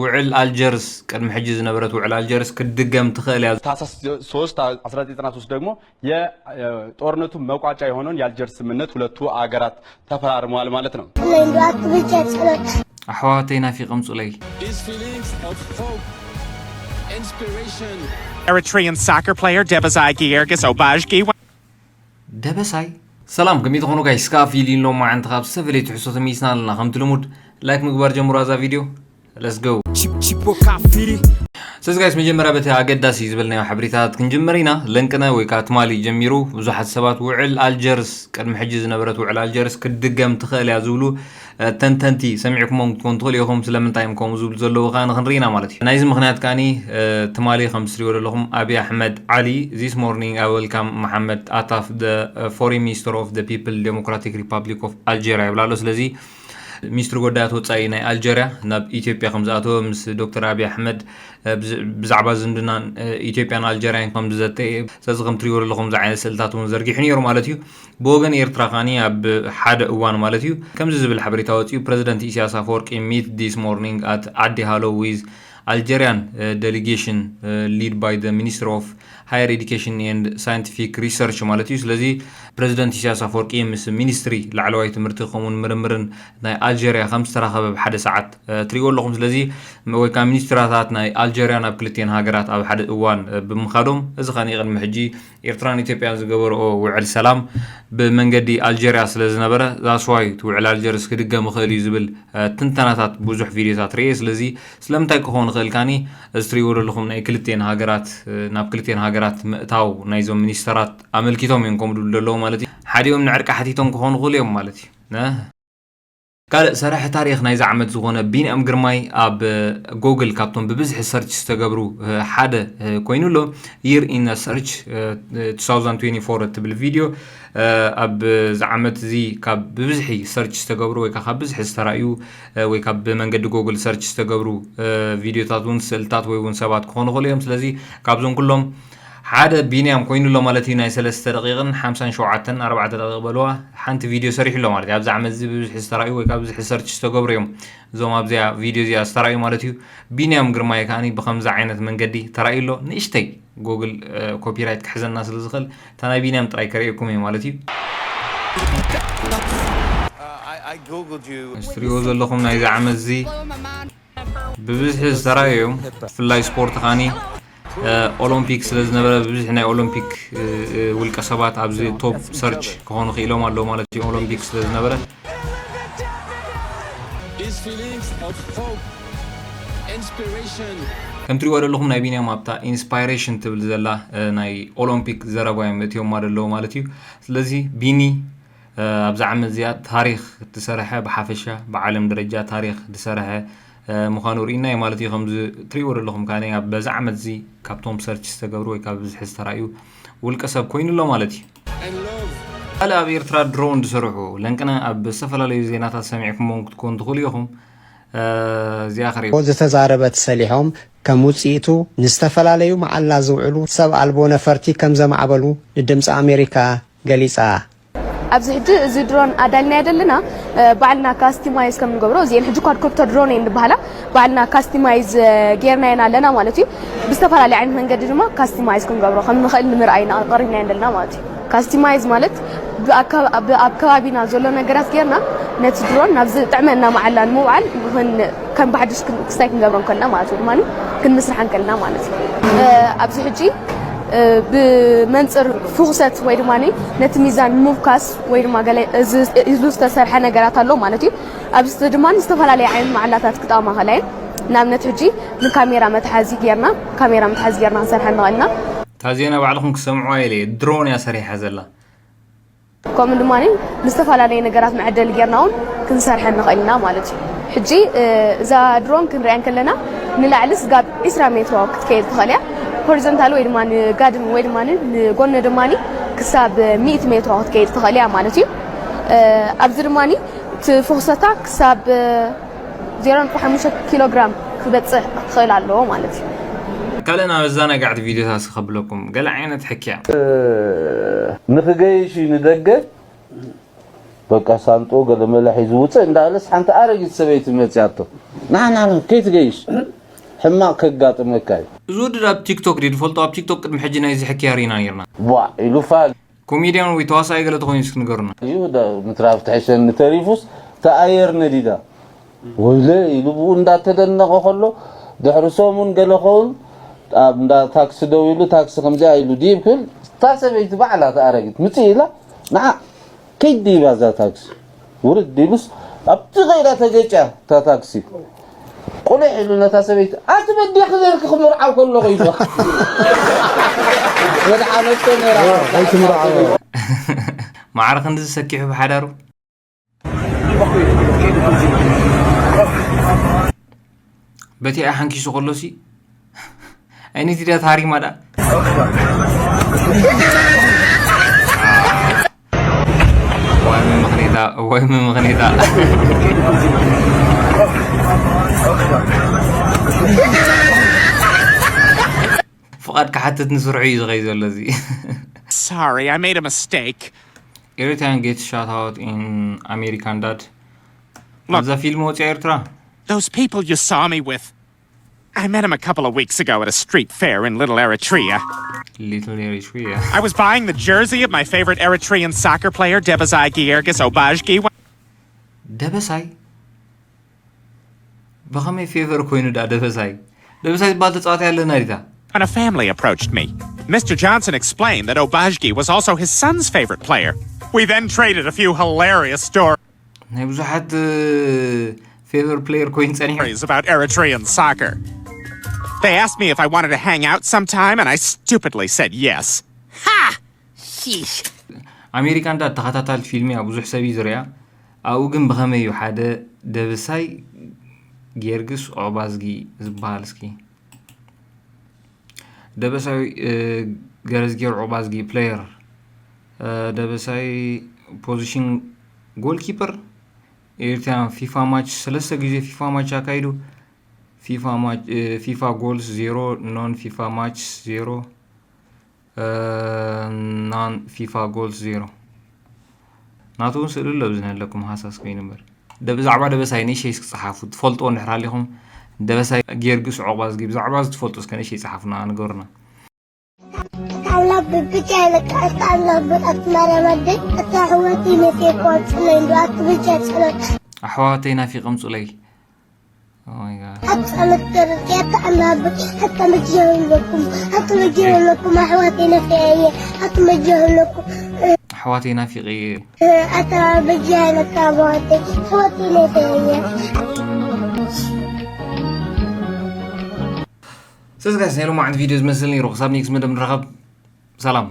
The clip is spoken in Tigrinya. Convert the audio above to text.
ውዕል ኣልጀርስ፣ ቅድሚ ሕጂ ዝነበረት ውዕል ኣልጀርስ ክትድገም ትኽእል እያ። ታህሳስ ሶስት አስራ ዘጠኝ ዘጠና ሶስት ደግሞ የጦርነቱ መቋጫ የሆነውን የአልጀርስ ስምምነት ሁለቱ አገራት ተፈራርመዋል ማለት ነው። ኣሕዋተይ ናፊቐም ፁለይ Eritrean soccer player Debasay Giyorgis Obajgi ደበሳይ ሰላም ከመይ ትኾኑ ጋይስ? ካብ ፊሊን ሎማዓንቲ ካብ ዝተፈላለየ ትሕዝቶ ተመይስና ኣለና። ከምቲ ልሙድ ላይክ ምግባር ጀምሩ ኣዛ ቪድዮ። Let's go። ስለዚ ጋይስ መጀመርያ በቲ ኣገዳሲ ዝበልናዮ ሓበሬታታት ክንጅምር ኢና። ለንቅነ ወይ ከዓ ትማሊ ጀሚሩ ብዙሓት ሰባት ውዕል ኣልጀርስ፣ ቅድሚ ሕጂ ዝነበረት ውዕል ኣልጀርስ ክትድገም ትኽእል እያ ዝብሉ ተንተንቲ ሰሚዕኩሞም ክትኮኑ ትኽእሉ ኢኹም። ስለምንታይ እዮም ከምኡ ዝብሉ ዘለዉ ከዓ ንክንርኢ ኢና ማለት እዩ። ናይዚ ምክንያት ከዓኒ ትማሊ ከም ትሪእዎ ዘለኹም ኣብይ ኣሕመድ ዓሊ this morning I welcome Mohamed Attaf, the foreign minister of the People Democratic Republic of Algeria ይብል ኣሎ። ስለዚ ሚኒስትሪ ጉዳያት ወፃኢ ናይ ኣልጀርያ ናብ ኢትዮጵያ ከም ዝኣተወ ምስ ዶክተር ኣብይ ኣሕመድ ብዛዕባ ዝምድና ኢትዮጵያን ኣልጀርያን ከም ዝዘተ። ስለዚ ከም ትሪእዎ ዘለኹም እዚ ዓይነት ስእልታት እውን ዘርጊሑ ነይሩ ማለት እዩ። ብወገን ኤርትራ ከዓኒ ኣብ ሓደ እዋን ማለት እዩ ከምዚ ዝብል ሓበሬታ ወፂኡ። ፕረዚደንት ኢሳያስ ኣፈወርቂ meet this morning at ዓዲ ሃሎ with Algerian delegation led by the Minister of Higher Education and Scientific Research ማለት እዩ። ስለዚ ፕረዚደንት ኢሳያስ ኣፈወርቂ ምስ ሚኒስትሪ ላዕለዋይ ትምህርቲ ከምኡን ምርምርን ናይ ኣልጀርያ ከም ዝተራኸበ ብሓደ ሰዓት ትሪእዎ ኣለኹም። ስለዚ ወይ ከዓ ሚኒስትራታት ናይ ኣልጀርያ ናብ ክልቲኤን ሃገራት ኣብ ሓደ እዋን ብምኻዶም እዚ ከዓኒ ቅድሚ ሕጂ ኤርትራን ኢትዮጵያን ዝገበርኦ ውዕል ሰላም ብመንገዲ ኣልጀርያ ስለ ዝነበረ that's why እቲ ውዕል ኣልጀርስ ክድገም ይኽእል እዩ ዝብል ትንተናታት ብዙሕ ቪድዮታት ርእየ። ስለዚ ስለምንታይ ክኸውን ይኽእል ካኒ እዚ ትሪእዎ ዘለኹም ናይ ክልቴን ሃገራት ናብ ክልቴን ሃገራት ምእታው ናይዞም ሚኒስተራት ኣመልኪቶም እዮም ከምኡ ዝብሉ ዘለዉ ማለት እዩ። ሓዲኦም ንዕርቂ ሓቲቶም ክኾኑ ይኽእሉ እዮም ማለት እዩ። ካልእ ሰራሒ ታሪኽ ናይዚ ዓመት ዝኾነ ቢንያም ግርማይ ኣብ ጎግል ካብቶም ብብዝሒ ሰርች ዝተገብሩ ሓደ ኮይኑ ኣሎ። Year in Search two thousand twenty-four እትብል ቪድዮ ኣብዚ ዓመት እዚ ካብ ብብዝሒ ሰርች ዝተገብሩ ወይ ካብ ብዝሒ ዝተራእዩ ወይ ካብ ብመንገዲ ጎግል ሰርች ዝተገብሩ ቪድዮታት እውን ስእልታት ወይ እውን ሰባት ክኾኑ ይኽእሉ እዮም። ስለዚ ካብዞም ኩሎም ሓደ ቢንያም ኮይኑ ኣሎ ማለት እዩ። ናይ ሰለስተ ደቂቕን ሓምሳን ሸውዓተን ኣርባዕተ ደቂቕ በልዋ ሓንቲ ቪድዮ ሰሪሑ ኣሎ ማለት እዩ። ኣብዚ ዓመት እዚ ብብዝሒ ዝተራእዩ ወይ ካብ ብዝሒ ሰርች ዝተገብሩ እዮም እዞም ኣብዚኣ ቪድዮ እዚኣ ዝተራእዩ ማለት እዩ። ቢንያም ግርማይ ከዓኒ ብኸምዚ ዓይነት መንገዲ ተራእዩ ኣሎ። ንእሽተይ ጎግል ኮፒራይት ክሕዘና ስለ ዝኽእል እታ ናይ ቢንያም ጥራይ ከርእየኩም እየ ማለት እዩ። እስትሪዎ ዘለኹም ናይዚ ዓመት እዚ ብብዝሒ ዝተራእዩ እዮም። ብፍላይ ስፖርት ኻኒ ኦሎምፒክ ስለ ዝነበረ ብብዝሒ ናይ ኦሎምፒክ ውልቀ ሰባት ኣብዚ ቶፕ ሰርች ክኾኑ ክኢሎም ኣለዉ ማለት እዩ። ኦሎምፒክ ስለ ዝነበረ ከም ትሪእዋ ዘለኹም ናይ ቢንያም ኣብታ ኢንስፓይሬሽን ትብል ዘላ ናይ ኦሎምፒክ ዘረባ እዮም እትዮማ ዘለዉ ማለት እዩ። ስለዚ ቢኒ ኣብዚ ዓመት እዚኣ ታሪኽ ዝሰርሐ ብሓፈሻ ብዓለም ደረጃ ታሪኽ ዝሰርሐ ምዃኑ ርኢናዮ ማለት እዩ። ከምዚ ትሪእዎ ዘለኹም ከኣ ኣብ በዚ ዓመት እዚ ካብቶም ሰርች ዝተገብሩ ወይ ካብ ብዝሒ ዝተራእዩ ውልቀ ሰብ ኮይኑ ኣሎ ማለት እዩ። ካልእ ኣብ ኤርትራ ድሮን ዝሰርሑ ለንቅነ ኣብ ዝተፈላለዩ ዜናታት ሰሚዕኩሞም ክትኮኑ ትኽእሉ ኢኹም። እዚኣ ክሪኡ ዝተዛረበት ሰሊሖም ከም ውፅኢቱ ንዝተፈላለዩ መዓላ ዝውዕሉ ሰብ ኣልቦ ነፈርቲ ከም ዘማዕበሉ ንድምፂ ኣሜሪካ ገሊፃ። ኣብዚ ሕጂ እዚ ድሮን ኣዳልናዮ ዘለና ባዕልና ካስቲማይዝ ከም ንገብሮ እዚኤን ሕጂ ኳድኮፕተር ድሮን እየን ዝበሃላ ባዕልና ካስቲማይዝ ጌርናየን ኣለና ማለት እዩ። ብዝተፈላለየ ዓይነት መንገዲ ድማ ካስቲማይዝ ክንገብሮ ከም ንኽእል ንምርኣይ ኢና ቀሪብናየን ዘለና ማለት እዩ። ካስቲማይዝ ማለት ኣብ ከባቢና ዘሎ ነገራት ጌርና ነቲ ድሮን ናብ ዝጥዕመና መዓላ ንምውዓል ከም ብሓድሽ ክስታይ ክንገብሮ እንከልና ማለት እዩ ድማ ክንምስርሓ እንከልና ማለት እዩ። ኣብዚ ሕጂ ብመንፅር ፍኹሰት ወይ ድማ ነቲ ሚዛን ምብካስ ወይ ድማ ገለ ኢሉ ዝተሰርሐ ነገራት ኣሎ ማለት እዩ። ኣብዚ ድማ ዝተፈላለየ ዓይነት መዓላታት ክጠቕማ ከላየን ንኣብነት ሕጂ ንካሜራ መትሓዚ ጌርና ካሜራ መትሓዚ ጌርና ክንሰርሐ ንኽእልና እታ ዜና ባዕልኹም ክሰምዑዋ ኢለ ድሮን እያ ሰሪሓ ዘላ። ከምኡ ድማ ንዝተፈላለየ ነገራት መዐደሊ ጌርና እውን ክንሰርሐ ንኽእል ኢና ማለት እዩ። ሕጂ እዛ ድሮን ክንሪኣ እንከለና ንላዕሊ ስጋብ ዒስራ ሜትሮ ክትከይድ ትኽእል እያ። ሆሪዞንታል ወይ ድማ ንጋድም ወይ ድማ ንጎኒ ድማ ክሳብ ሚእቲ ሜትሮ ክትከይድ ትኽእል እያ ማለት እዩ። ኣብዚ ድማ እቲ ፍኹሰታ ክሳብ ዜሮ ነጥቢ ሓሙሽተ ኪሎ ግራም ክበፅሕ ክኽእል ኣለዎ ማለት እዩ። ካልእ ናብ ኣዘናጋዕቲ ቪድዮታት እስኪ ከብለኩም ገለ ዓይነት ሕክያ። ንክገይሽ እዩ ንደገ በቃ ሳንጦ ገለመለ ሒዙ ውፅእ እንዳበለስ ሓንቲ ኣረጊት ሰበይቲ መፅያቶ። ንዓ ንዓ ንዓ ከይትገይሽ ሕማቕ ከጋጥመካ እዩ። እዚ ወዲ ኣብ ቲክቶክ ድዩ ዝፈልጦ? ኣብ ቲክቶክ ቅድሚ ሕጂ ናይዚ ሕክያ ርኢና ነርና። ቧዕ ኢሉ ፋል። ኮሜድያን ወይ ተዋሳኢ ገለ ተኾይኑ እስኪ ንገሩና። እዩ ዳ-፣ ምትራፍ ትሕሸኒ ተሪፉስ ተኣየር ነዲዳ። ወይለ ኢሉ ብኡ እንዳተደነቐ ከሎ ድሕሪ ሰሙን ገለ ኸውን ኣብ እንዳ ታክሲ ደው ኢሉ ታክሲ ከምዚኣ ኢሉ ድይብ ክብል እታ ሰበይቲ ባዕላ እታ ኣረጊት ምፅእ ኢላ ንዓ ከይዲ ባዛ ታክሲ ውርድ ኢሉስ ኣብቲ ከይዳ ተገጫ እታ ታክሲ ቁልሕ ኢሉ ነታ ሰበይቲ ኣቲ በዲኺ ነርኪ ክምርዓው ከለኹ ኢሉ ወድዓ ነቶ ነራ ኣይትምርዓው። ማዕረ ክንዲ ዝሰኪሑ ብሓዳሩ በቲ ኣይ ሓንኪሱ ከሎሲ ኣይነት ኢዳ ታሪማ ዳ ወይ መምኽኔታ ወይ መምኽኔታ ፍቓድ ክሓትት ንስርሑ እዩ ዝኸይ ዘሎ እዚ። Sorry, I made a mistake. Every time get shot out in American Dad. ኣብዛ ፊልም ወፂኣ ኤርትራ Those people you saw me with. I met him a couple of weeks ago at a street fair in Little Eritrea. Little Eritrea. I was buying the jersey of my favorite Eritrean soccer player, Debesay Giyorgis Obajgi. ደበሳይ ብኸመይ ፌቨር ኮይኑ ዳ ደበሳይ ደበሳይ ዝበሃል ተፃዋታይ ኣለና ዲታ When a family approached me. Mister Johnson explained that Obajgi was also his son's favorite player. We then traded a few hilarious stories. ናይ ብዙሓት ፌቨር ፕሌየር ኮይኑ ፀኒሑ About Eritrean soccer. They asked me if I wanted to hang out sometime, and I stupidly said yes. Ha! Sheesh. ኣሜሪካ እንዳ ተኸታታልቲ ፊልም እያ ብዙሕ ሰብ እዩ ዝሪኣ ኣብኡ ግን ብኸመይ እዩ ሓደ ደበሳይ ጌርግስ ኦባዝጊ ዝበሃል እስኪ ደበሳይ ገረዝጌር ኦባዝጊ ፕሌየር ደበሳይ ፖዚሽን ጎልኪፐር ኤርትራ ፊፋ ማች ሰለስተ ግዜ ፊፋ ማች ኣካይዱ ፊፋ ጎልስ ዜሮ ኖን ፊፋ ማች ዜሮ ናን ፊፋ ጎልስ ዜሮ ናቱ እውን ስእሊ ኣሎ ኣብዚ ኣለኩም ሃሳስ ኮይኑ እምበር ብዛዕባ ደበሳይ ንእሸይ እስኪ ፀሓፉ ትፈልጥዎ እንድሕር ሃሊኹም ደበሳይ ጌርግስ ዑቕባ ዝጊ ብዛዕባ እዚ ትፈልጡ እስከ ንእሸይ ፀሓፉና ንገሩና ኣላ ብብቻ ይለቃ እስካ ኣላ ብጣት ማርያም ኣደይ እታ ኣሕዋተይ ነፍየ ቆርፅለይ እንዶ ኣቲ ብቻ ፀሎት ኣሕዋተይ ናፊቐ ምፁለይ ኣቲ ጸሎት ገርጽ ኣቲ ኣላ ብቂ ኣቲ መጃ ኣለኩም ኣቲ መጃ ኣለኩም ኣሕዋተይ ነፍየ ኣቲ መጃ ኣለኩም ኣሕዋተይ ናፊቐ ኣታ በጃ ለካ ኣሕዋተይ ኣሕዋተይ ነፍየ ስለዚ ጋይስ ናይ ሎማዓንቲ ቪድዮ ዝመስል ነይሩ ክሳብ ኔክስት መደብ ንራኸብ ሰላም